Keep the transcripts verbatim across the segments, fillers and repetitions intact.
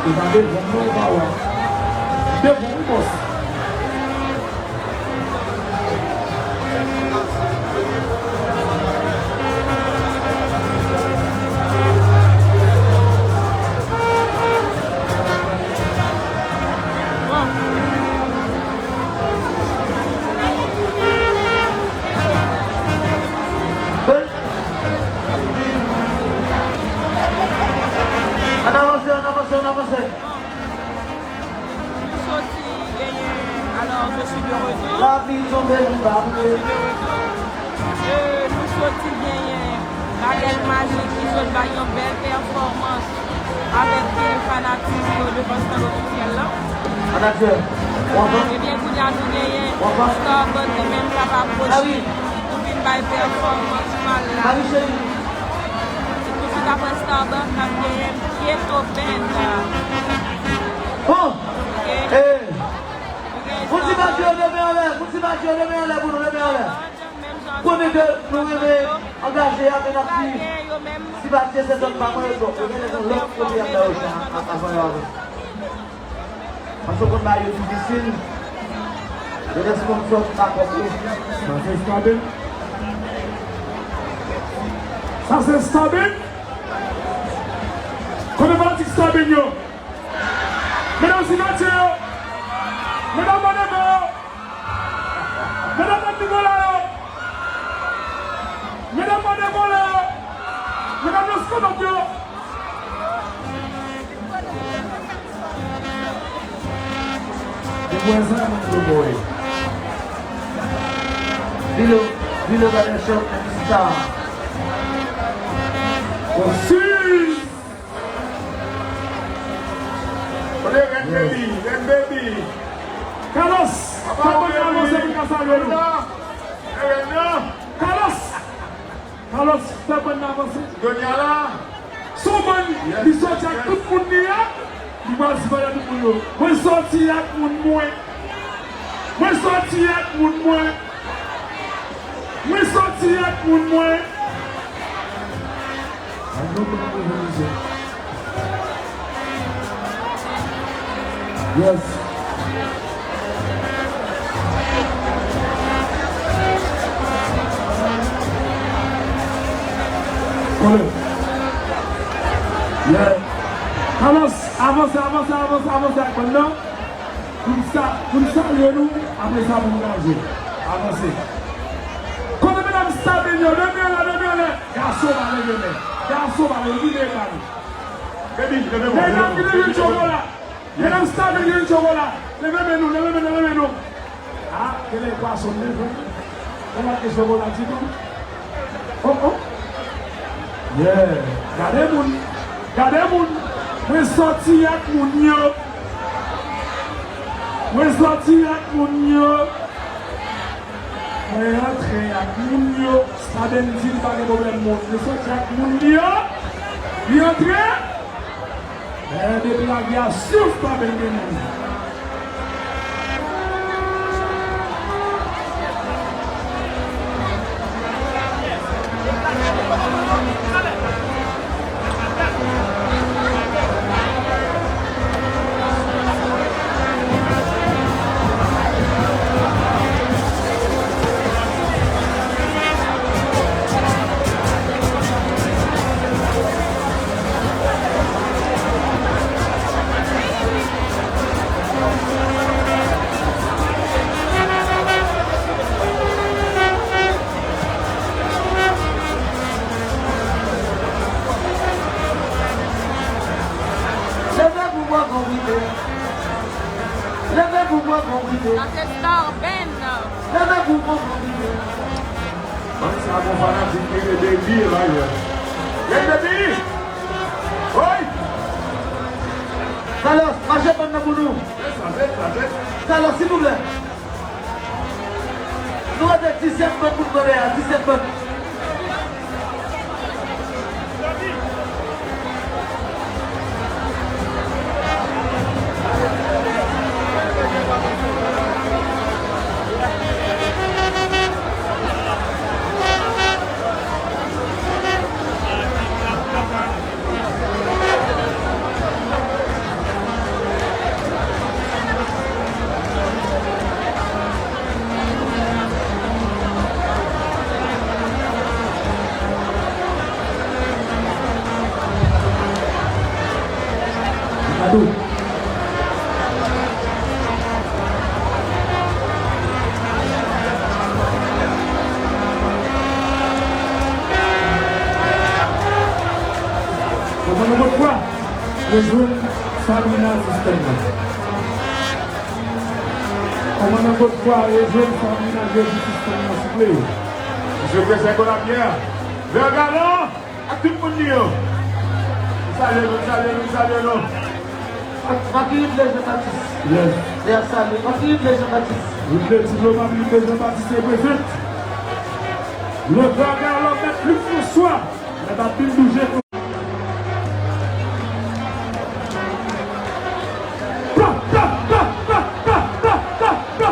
Sa devan non, pa wè. Devan wi, bòs. Ann avanse, ann avanse, ann avanse. Nou soti genyen, alors, je suis de retour. Je suis de retour. Euh, nou soti genyen Bagay Majik ki sot bay yon bèl pèfòmans avèk, euh, fanatik yo devan stand ofisyèl la. Manager, w antann? Ebyen, kounye a nou genyen Starbuck li menm k ap apwoche pou vin bay pèfòmans pa l la. Marie chérie. Tousuit apre Starbuck, n ap genyen Ghetto Band. Bon. Ok. Moun ti Matye yo, leve anlè. Moun ti Matye yo, leve anlè pou nou, leve anlè. Konnen ke nou renmen angaje a, men n ap di, si Matye se zòn pa mwen, bon, yo genlè gen lòt kote y ap bay yo chan, a, avan yo avanse. Paske w konn bagay yo difisil. Yo gen sponsò ki pa kòb yo. Sa se Staben. Sa se Staben. Kote fanatik Staben yo? Medam Simatye yo! Medam Maneve yo! Medam Mannivola yo! Medam Mannivola yo! Medam Loskonòt yo! Demoiselle Mannivola. Bilo, Bilo Barbershop and Spa. Osi! Ole, Red Baby, Red Baby. Carlos, fè bann nan avanse pou n ka salye nou. Carlos, Carlos, fè bann nan avanse. Donya la. Sou bann, li soti ak tout moun li a. Li pral sipòte tout moun yo. Mwen soti ak moun mwen. Mwen soti ak moun mwen. Mwen soti ak moun mwen. Ay, non, non, non, non, non. Yes. Kole. Yeah. Avanse, avanse, avanse, avanse, avanse ak bann nan. Pou n sa, pou n salye nou, apre sa pou n gaje. Avanse. Kote medam Staben yo, leve anlè, leve anlè. Gason pa leve men. Gason pa leve, leve men. Medam ki leve chokola. Medam Staben ki leve chokola. Leve men nou, leve men, leve men nou. Ah, genlè pwason leve. Ou pa gen chokola ditou. Oh, oh. Yeah. Gade moun. Gade moun. Mwen soti ak moun yo. Mwen soti ak moun yo. Mwen antre ak moun yo. Staben di li pa gen pwoblèm moun. Mwen soti ak moun li yo. Li antre. Men depi lage a souf pa byen mennen. Leve pou bwè konbite. Leve pou bwè konbite. Sa se Star Band. Leve pou bwè konbite. Bann sa bon fanatik ki rele Baby la, yo. Red Baby! Woy! Carlos, mache bann nan pou nou. Fè sa, fè sa, fè sa. Carlos, silvouplè. Nou rete disèt bann pou n pran dèyè a, disèt bann. Kòmandan Godfroid, rejwenn Sabrina sistèm nan. Kòmandan Godfroid, rejwenn Sabrina Jezi sistèm nan, souple. Mesye Presè Kolapyè, Vè Galan, ak tout moun li yo. M salye nou, m salye nou, m salye nou. Maki Riple Jean Baptiste. Yes. Lè a salye. Maki Riple Jean Baptiste. Riple Ti Dlo, Maki Riple Jean Baptiste reprezant. Le Vè Galan, Mèt Luc François. Mèt Abdil Douje. Pa, pa, pa.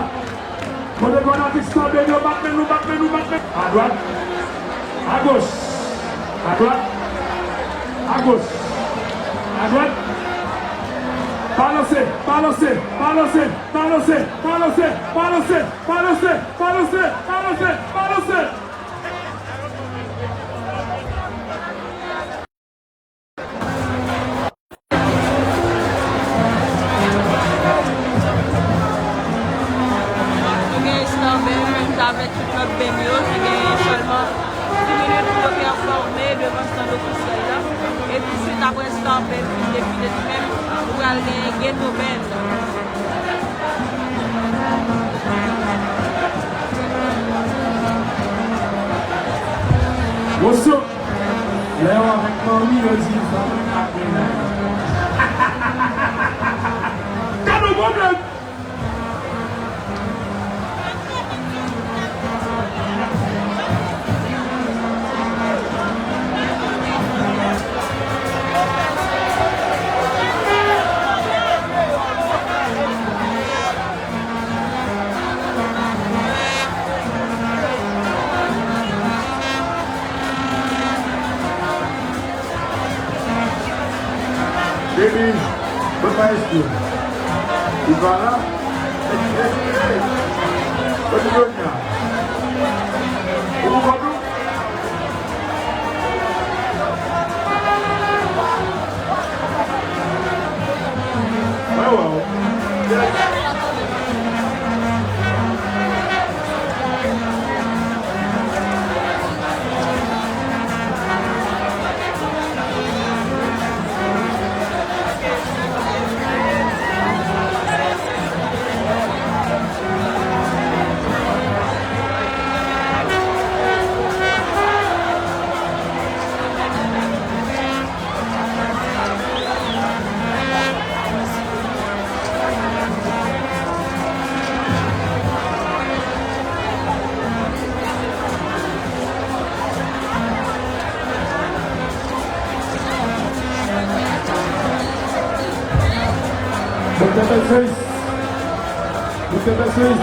Kote fanatik Star Band yo, bat men nou, bat men nou, bat men. Adwat, agoch, adwat, agoch, adwat. Balanse, balanse, balanse. Nou gen Star Band menm jan avèk tout lòt band yo ki genyen sèlman dis minit pou yo pèfòme devan stand ofisyèl la. E tousuit apre Star Band fin defile li menm, nou pral genyen Ghetto Band. What's up? Lè yo avèk manmi, yo di, "Fanmi ak mennaj." Gade yon pwoblèm! Depi, mwen pa espye. Li pa la. Mwen di Donya. Ou pou kòb ou? Mwen wè w. Bon, tèt sèvis. Bon, tèt sèvis.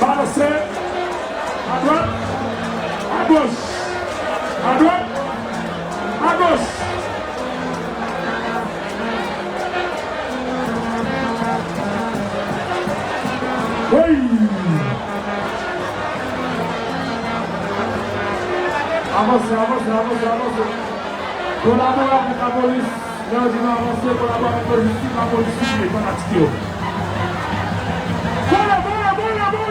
Balanse. Adwat, agoch. Adwat, agoch. Wi! Avanse, avanse, avanse, avanse. Kolabore avèk lapolis. Lè yo di nou avanse, kolabò avèk lojistik, lapolis, sivil, fanatik yo. Vole, vole, vole!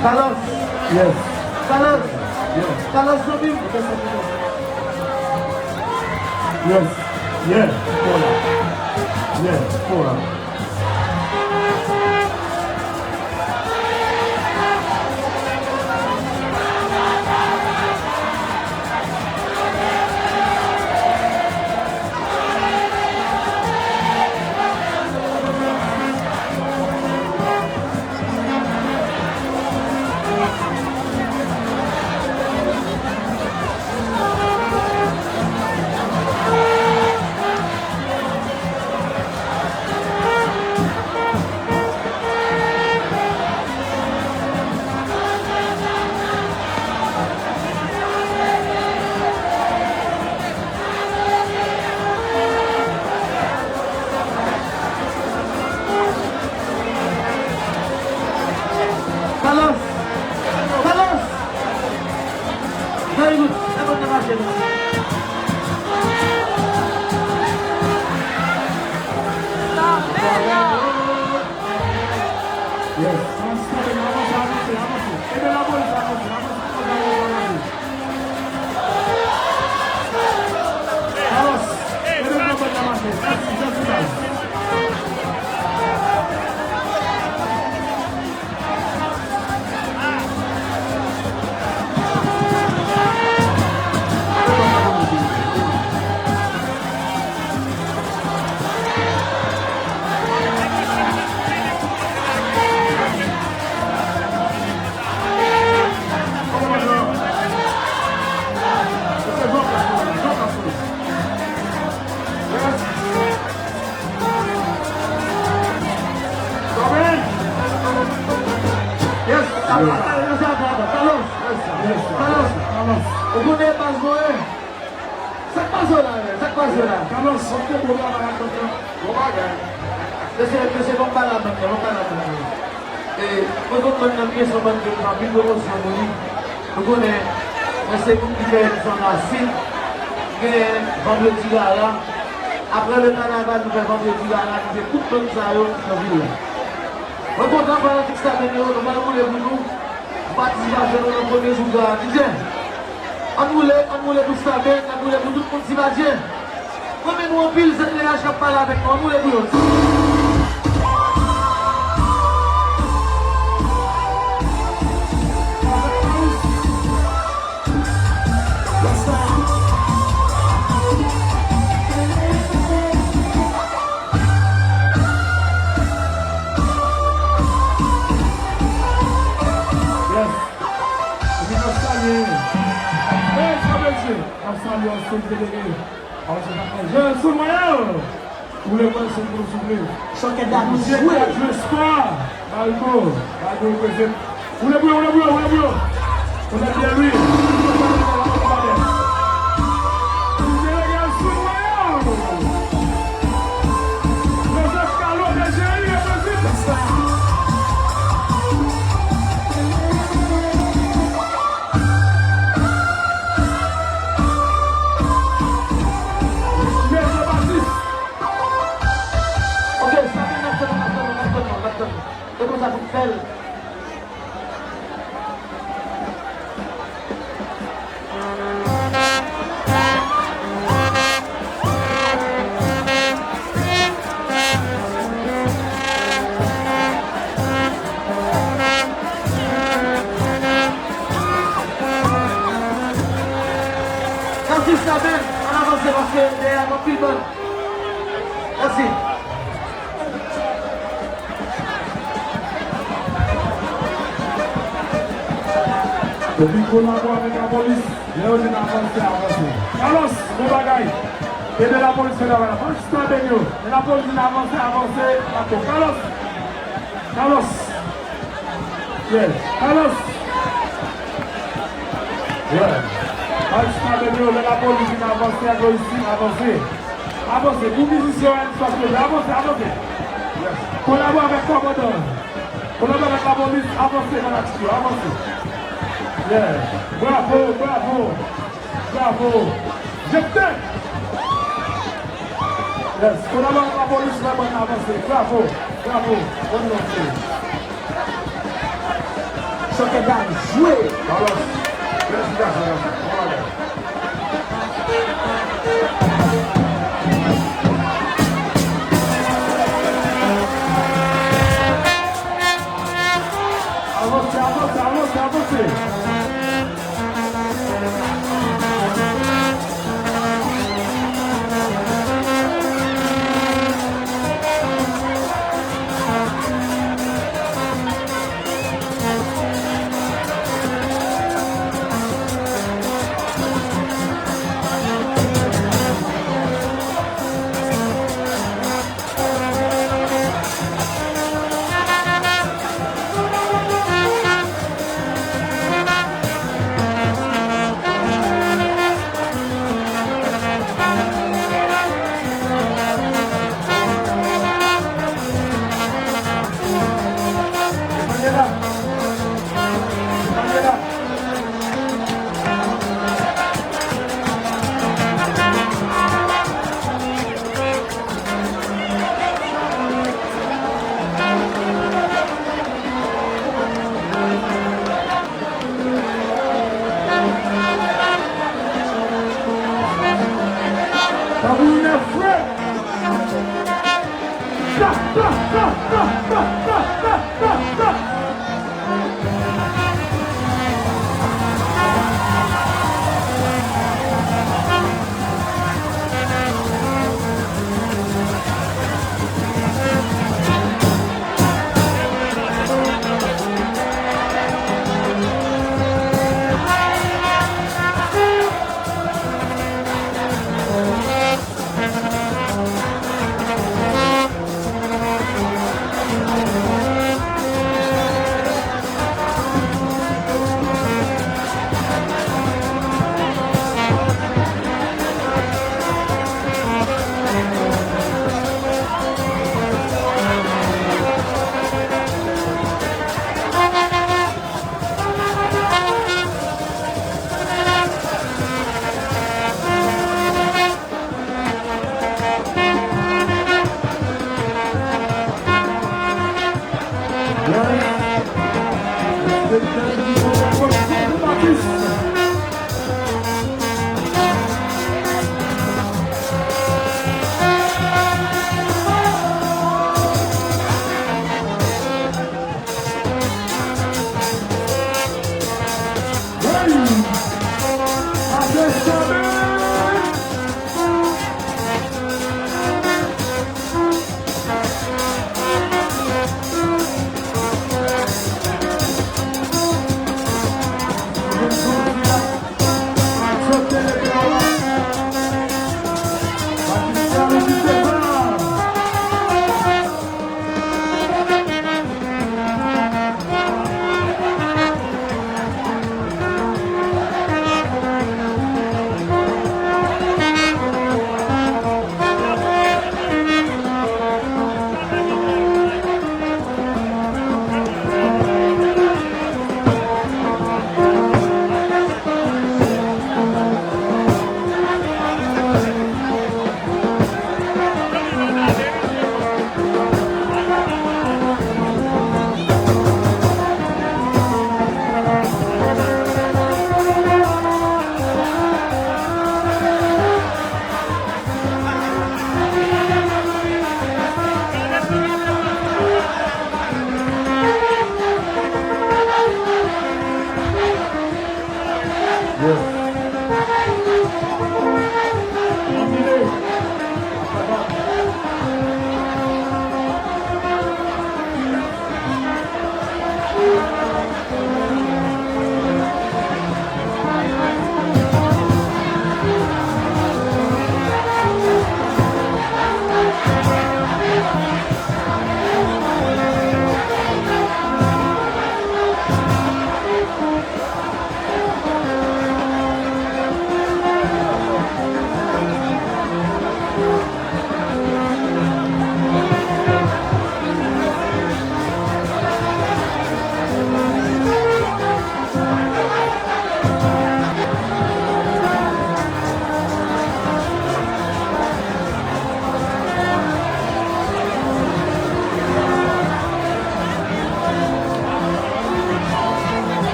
Carlos. Yes. Carlos. Yes. Carlos, zanmi m. Yes. Yeah. Fò la. Yeah. Fò la. Balans! Balans! Very good. Lè bòl nan mache nou. Yes. Avanse, avanse, avanse, avanse. Ede lapolis avanse, avanse, avanse, avanse. Carlos, ede pran bòl nan mache. Mèsi, mèsi, baz. Yes. Yes. Carlos. Yes. Carlos. Ou konnen baz mwen. Sa k pase w la menm? Sa k pase w la? Carlos, w ap fè bon travay ak bank lan. Bon bagay. Mesye, mesye, ban m pale a bank lan, ban m pale a bank lan. E, mwen konprann nan byen se yon bann jèn anpil pwomosyon pou li. Nou konnen, mwen se moun ki fè edisyon Nasid, gen Vandredi Gala. Apre le kanaval, nou fè Vandredi Gala, nou fè tout bann sa yo nan vil la. Mwen kontan fanatik Starband yo, nou pral woule pou nou. Patisipasyon nou nan premye jou gala. D J, ann woule, ann woule pou Starband, ann woule pou tout moun Sipatyen. Mwen renmen nou anpil, se T H k ap pale avèk nou, ann woule pou yo. Yes. Epi n ap salye. Hey, sa mesye. N ap salye ansanm delege. Paske sa fè jèn sou mwen yo. Ou le pran sou pou nou soufle. Chòkè dam jwe. Jwe spò. Balko. Balko reprezent. Ou le pou yo, ou le pou yo, ou le pou yo. Ou le pou yo, wi. Delege sou mwen yo. Joseph Carlo, D J I, reprezent. Yes, Atis la menm, ann avanse paske dèyè a gen anpil bann. Mèsi. Epi kolabo avèk lapolis, lè yo di n avanse, avanse. Carlos, bon bagay. Ede lapolis fè travay la. Atis la beni yo. Lè lapolis di n avanse, avanse. Dakò. Carlos. Carlos. Yeah. Carlos. Yeah. Atis la beni yo. Lè lapolis di n avanse, avanse, avanse. Avanse, pou mizisyen an, èn fwa, silvouplè. Avanse, avanse. Yes. Kolabo avèk kòmandan. Kolabo avèk lapolis, avanse, fanatik yo, avanse. Yeah. Bravo, bravo. Bravo. Jefte. Yes. Kolabo avèk lapolis, fè bann avanse. Bravo. Bravo. Bòn lanse. Chantè Dany, jwe! Carlos, felisitasyon, gason. Bon bagay. Avanse, avanse, avanse, avanse. Tanbourinè fre! Sa, sa, sa!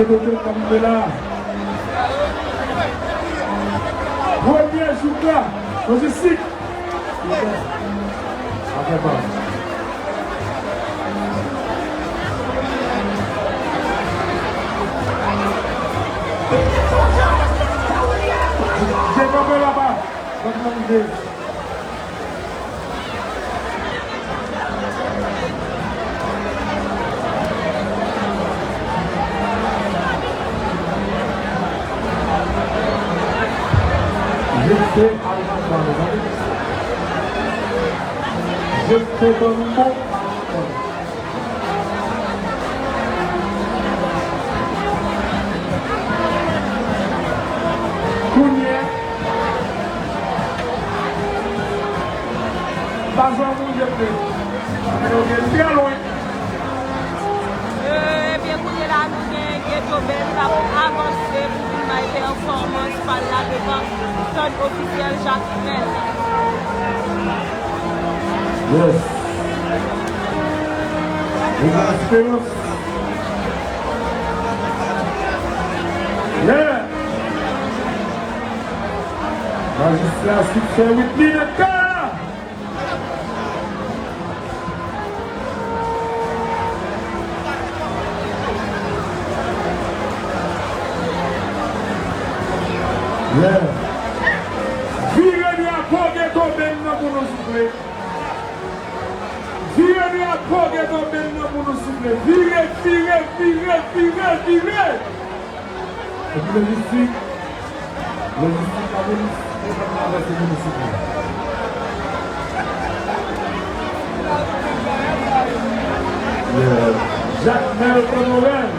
Kote n ap rive la. Premye jouk la, lojistik. Afè pa. Jen kanpe laba. Lòt nan rive. Jete al nan kò nou, tande. Jete ban nou bon. Kounye a, pa janm mouri vre. Yo gen trè lwen. Euh, ebyen, kounye la, nou gen Ghetto Band k ap avanse pou vin bay pèfòmans pa l la devan stand ofisyèl Jakmèl. Yes. Nou gen esperans. Yeah. Majistra Succès Whitney nan kay la. Yeah. Vire drapo Ghetto Band nan pou nou, souple. Vire drapo Ghetto Band nan pou nou, souple. Vire, vire, vire, vire, vire. Epi lojistik, lojistik, lapolis, yo pa travèse minisipal. Yeah. Jakmèl Onorèz.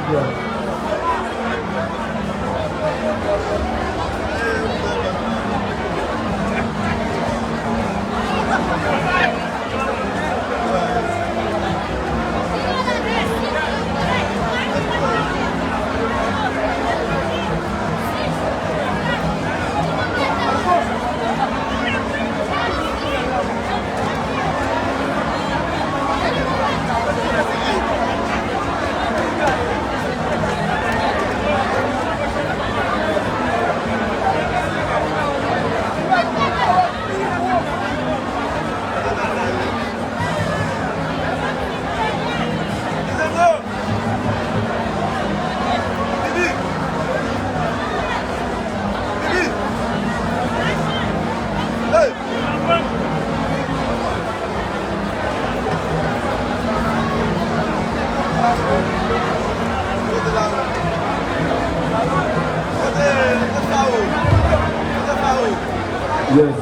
Yes.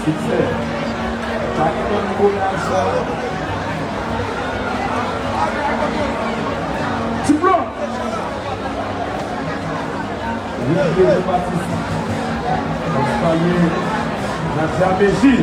Siksè. Pa gen moun kote a sa. Diplòm. Wi, Bejou Batis. N ap salye Nadia Meji.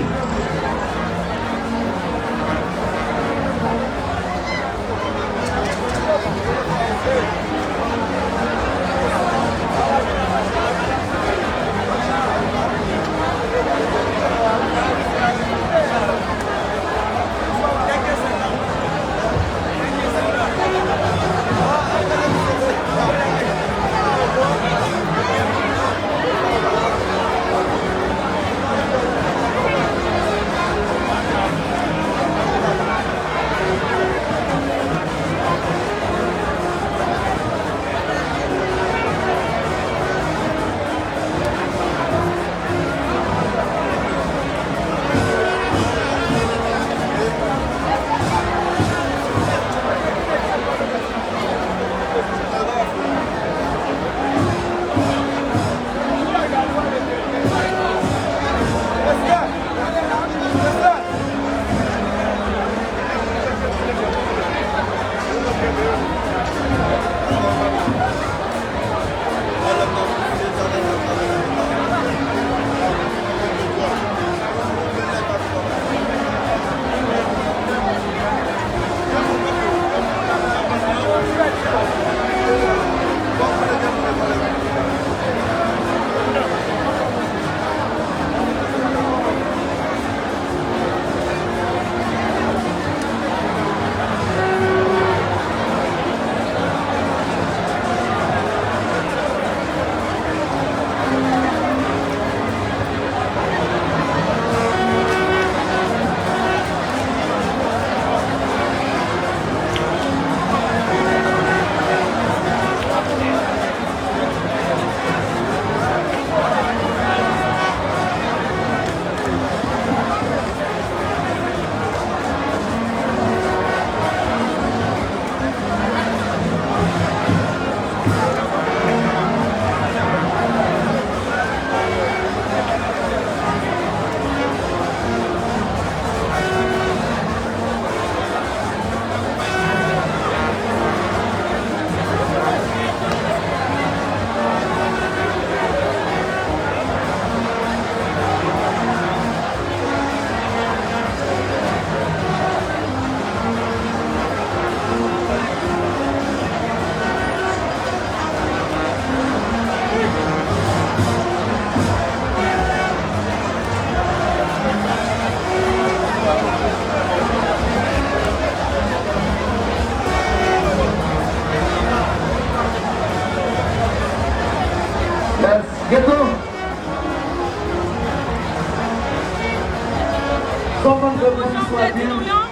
Te di nou yon.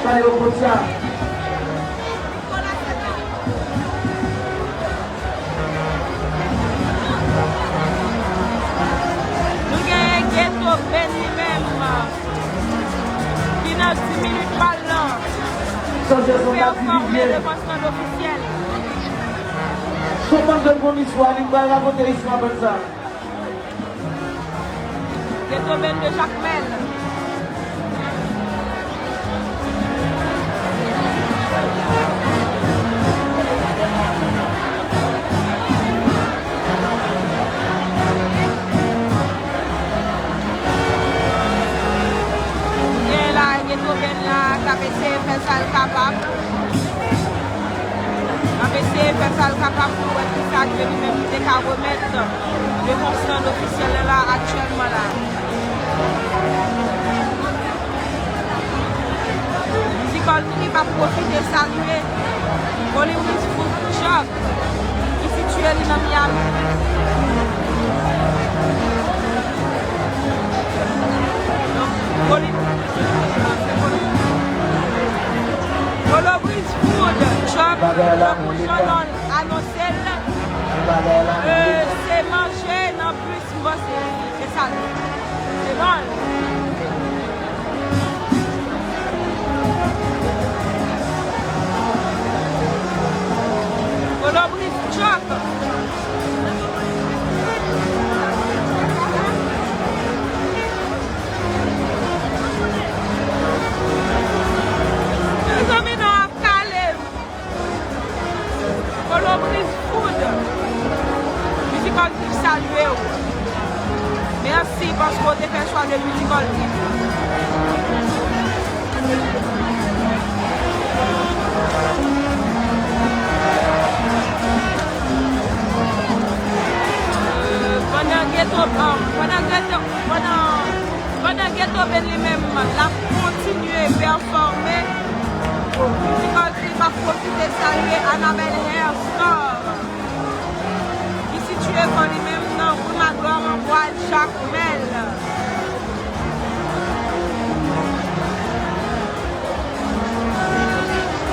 Sa yo konn sa. Nou genyen Ghetto Ben li menm, ki nan dis minit bal lan, ki pèfòme devan stand ofisyèl. Son bann de bon istwa, li pral rakonte istwa bann sa. Ghetto Ben de Jakmèl. Gen la, Ghetto Ben la, k ap eseye fè sa l kapab. L ap eseye fè sa l kapab pou wè kisa ke li menm li te ka remèt devan stand ofisyèl la aktyèlman la. Musical Trip ap pwofite salye Hollywood Food Truck ki sitiye li nan Miami. Donk, Hollywood Polo Bridge Food Truck, Jean Paul anonse l. Euh, se manje nan bis, m panse. Se sa l ye. Se bon. Polo Bridge Truck. Mezanmi, non ap kale. Polo Bridge Food. Musical Trip salye w. Mèsi paske w te fè chwa de Musical Trip. Euh, pandan Ghetto, euh, pandan Ghetto, pandan Pandan Ghetto Ben li menm, l ap kontinye pèfòme, Musical Trip ap pwofite salye Annabelle Hair Store, ki sitiye kò li menm nan Rue Magloire, Anbwa Jakmèl.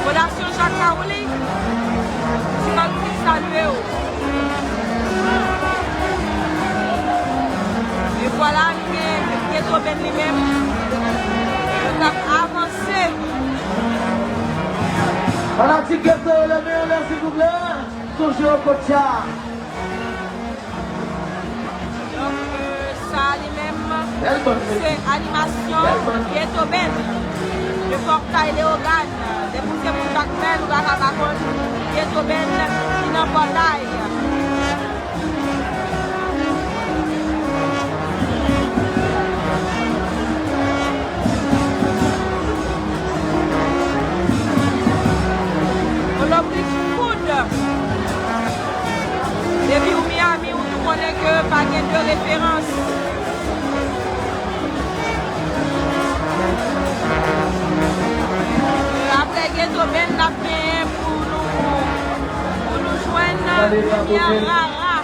Fondasyon Jacques Laouli, Musical Trip salye w. E vwala, nou gen Ghetto Ben li menm. Yo t ap avanse. Fanatik Ghetto, leve anlè, silvouplè. Sonje yo kòtya. Donk, euh, sa li menm, se animasyon Ghetto Ben de Pòtay Leyogàn. Depi w se moun Jakmèl, ou pa ka pa konn Ghetto Ben ki nan Pòtay. Olobri Food. Depi w Miami, ou tou konnen ke pa gen de referans. Apre Ghetto Ben, n ap genyen pou nou, pou nou jwenn Lumière Rara.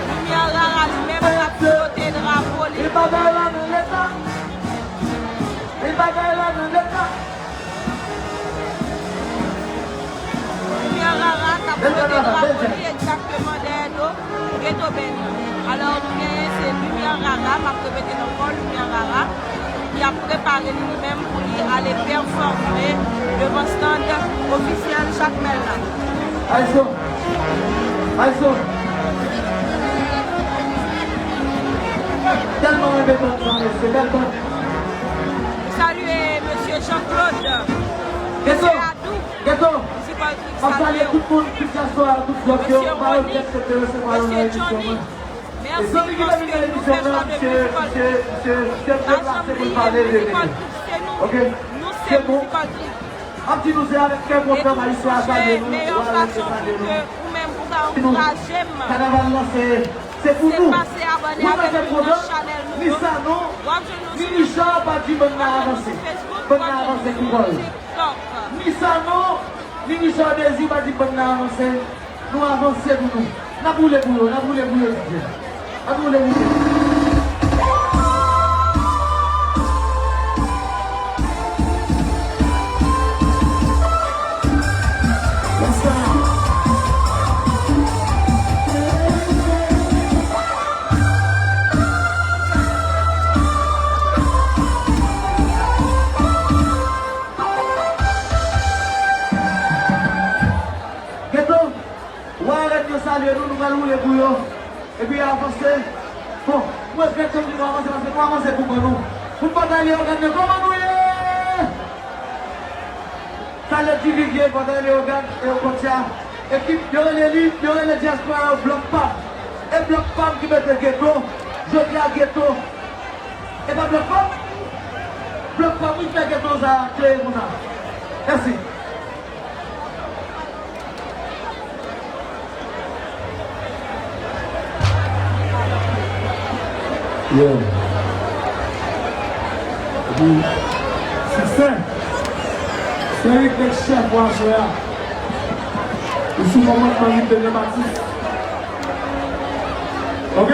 Lumière Rara li menm k ap pote drapo li. E bagay la nan leta. E bagay la nan leta. Lumière Rara k ap pote drapo li egzakteman dèyè do Ghetto Ben. Alò, nou genyen se Lumière Rara, m ap repete l ankò, Lumière Rara, ki ap prepare li li menm pou li ale pèfòme devan stand ofisyèl Jakmèl la. Ayisyen, Ayisyen, tèlman renmen bann sa, mesye, bèl bann. Salye mesye Jean Claude, mesye Adou, Ghetto, Ghetto, m ap salye tout moun, tout dyaspora, tout blòk yo, m pa regrèt ke te resevwa yo nan emisyon mwen. E zanmi ki te vin nan emisyon mwen, misye, misye, misye, misye deplase pou l pale, l rete. Ok? Se bon. M ap di nou se avèk kè kontan Ayisyen a salye nou, Wayalè salye nou. Di nou, kanaval lan se, se pou nou. Nou nan fè pwogram, ni Sanon, ni Richard pa di bann nan avanse. Bann nan avanse pou kò yo. Ni Sanon, ni Richard Désir pa di bann nan avanse. Nou avanse pou nou. N ap woule pou yo, n ap woule pou yo, di Dye. Ann woule mizik. Geto, wa rèn yo salye nou, nou pral woule pou yo. Epi avanse. Bon, mwen regrèt ke nou avanse paske nou avanse pou kò nou. Moun Pòtay Leyogàn yo, kòman nou ye? Talè Divivye, Pòtay Leyogàn, e Okotya. Ekip, yo rele li, yo rele dyaspora yo Blòk Pam. E Blòk Pam ki mete Geto, jodi a Geto. E pa Blòk Pam? Blòk Pam, wi, fè Geto sa, kreye konsa. Mèsi. Yo. Epi, siksè. Se li k nèg chèf pou aswè a. Li sou kòmandman Ritene Batis. Ok?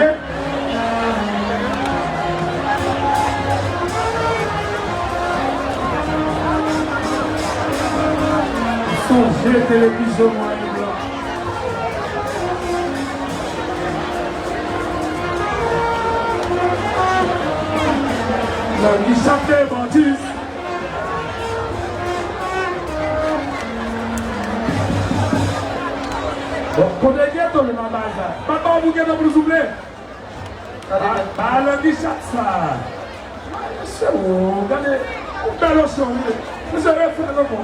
Sonje televizyon nwa e blan. Nan ki chante Batis? Bon, kote Geto yo nan bagay sa? Bat ballon pou Geto pou nou souple. Ba, ba Langi chat sa. Mesye, o, gade, yon bèl osyon, wi. Mesye, refè l ankò.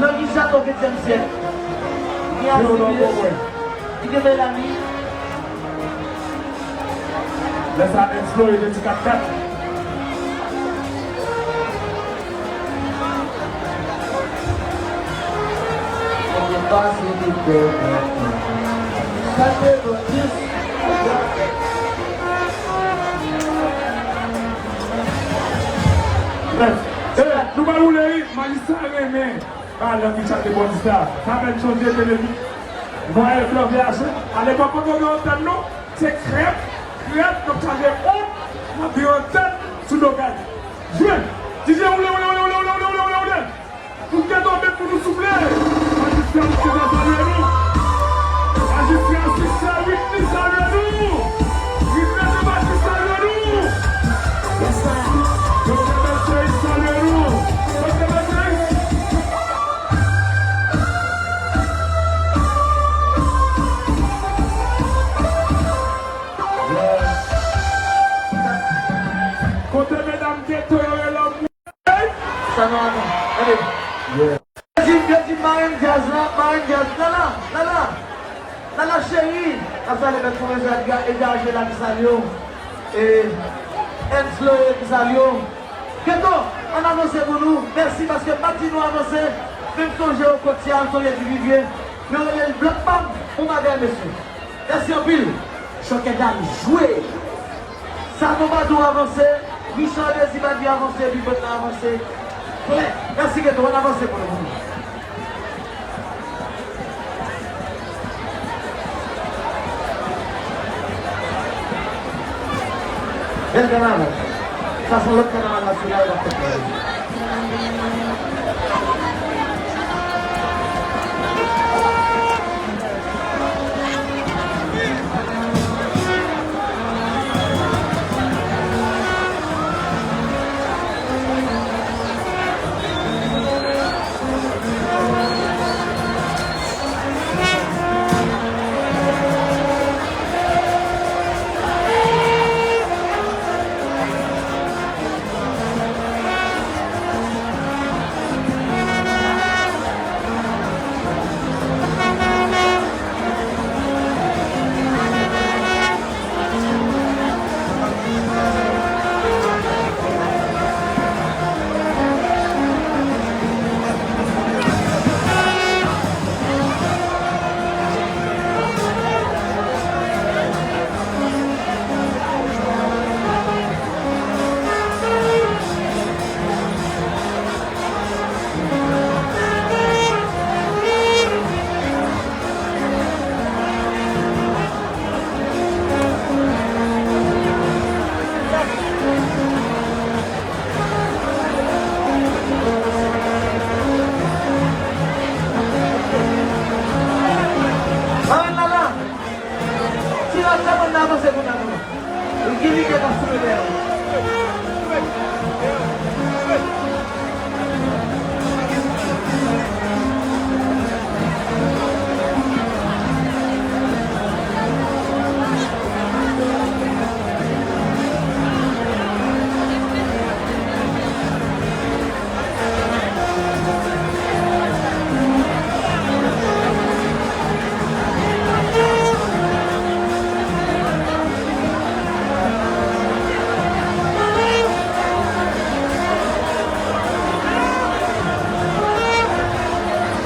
Langi chat o ventyèm syèk. Ni asibye, ni de Melami. Lè sa eksplore de ti kat kat. Bref, eh, nou pa woule wi, majistra renmen. Ba Langi chat de Bòdista. Sa fè n chonje televi. Nwa e blan V H. Alepòk, kote w gen antèn nou? Se krèp, krèp, n ap chaje on, n ap gen antèn sou do kay. Jwe! D J woule, woule, woule. Pou Geto met pou nou souple. Majistra Ritene salye nou. Majistra Siksè Whitney salye nou. Ritene Batis salye nou. Doktè Bèlchèris salye nou. Doktè Bèlchèris. Kote medam Geto yo ye la? Sa nou avan. Gade. Yo di m, yo di m marenn djaz la, marenn djaz. Lala, Lala. Lala cheri. Ap salye mèt konvensyon Edga, Edga Angela ki salye w. E Enslo ki salye w. Geto, ann avanse pou nou. Mèsi paske m pa t di nou avanse. Men m sonje Okotya, m sonje Divivye. Yo rele l Blòk Pam. Bon bagay, mesye. Mèsi anpil. Chòkè dam jwe. Sanon pa di w avanse. Richard Désir pa di avanse, epi bann nan avanse. Klè. Mèsi Geto, ann avanse pou nou. Bèl kanaval. Sa se yon lòt kanaval nasyonal k ap fèt la.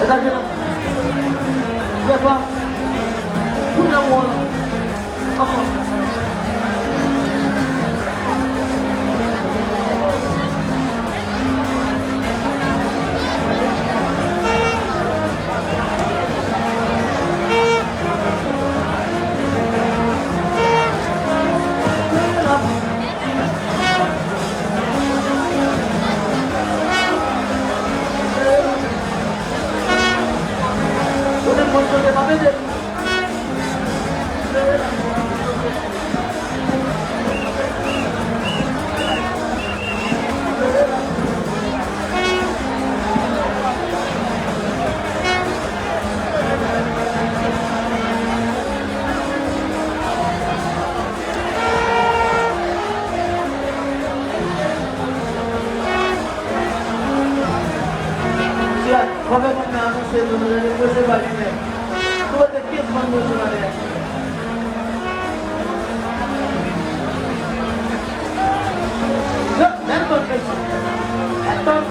Lage nan. Prepare. Kounye a ou an. Ankò. Chak, fò fè moun nan avanse, nou, nou, nou, nou, se pa li menm. Nou mete kenz bann moun sou ladè. Yo, bèl bann mesye. Bèl bann.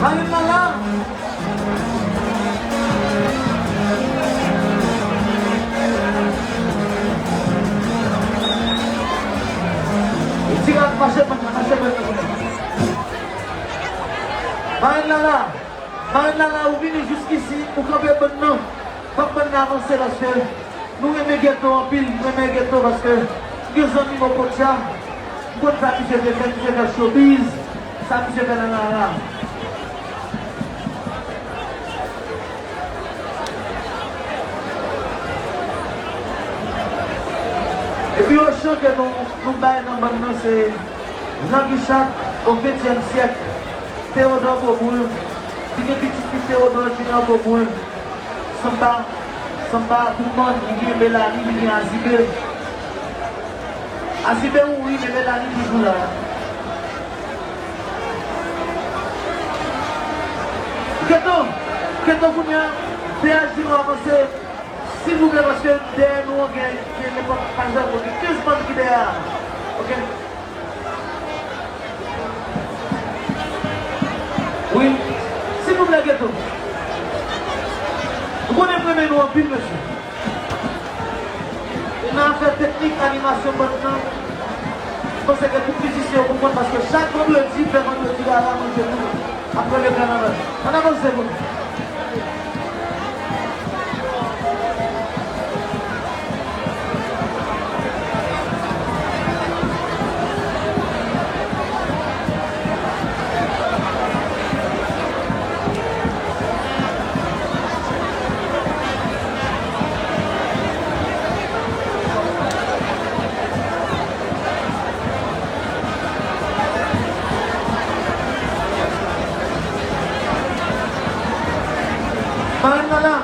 Marenn lan la. Ti rat mache, mache, mache. Marenn lan la. Marenn lan la, ou vini jiskisi, ou kanpe bann nan. Fòk bann nan avanse paske nou renmen Ghetto anpil, nou renmen Ghetto paske m gen zanmi m Okocha, m konn sa misye te fè, misye fè showbiz, sa misye fè nan rara. Epi yon chan ke nou, nou bay nan bann nan se Jean Guichac au vingtième siècle, Théodore Beaubrun, li gen pitit li Théodore Junior Beaubrun, Sanba, Sanba Dumond, li gen Melanie, li gen Azibé. Azibé mouri, men Melanie toujou la. Ghetto, Ghetto kounye a, P H D nou avanse, silvouplè, paske dèyè nou an gen, gen nenpòt pa jan kote kenz bann ki dèyè a. Oke. Wi. Silvouplè, Ghetto. Nou konnen m renmen nou anpil, mesye. E nan afè teknik animasyon bann nan, m panse ke tout mizisyen yo konprann, paske chak vandredi, fè vandredi rara manje nou ap rele kanaval. Ann avanse pou nou. Marenn nan la,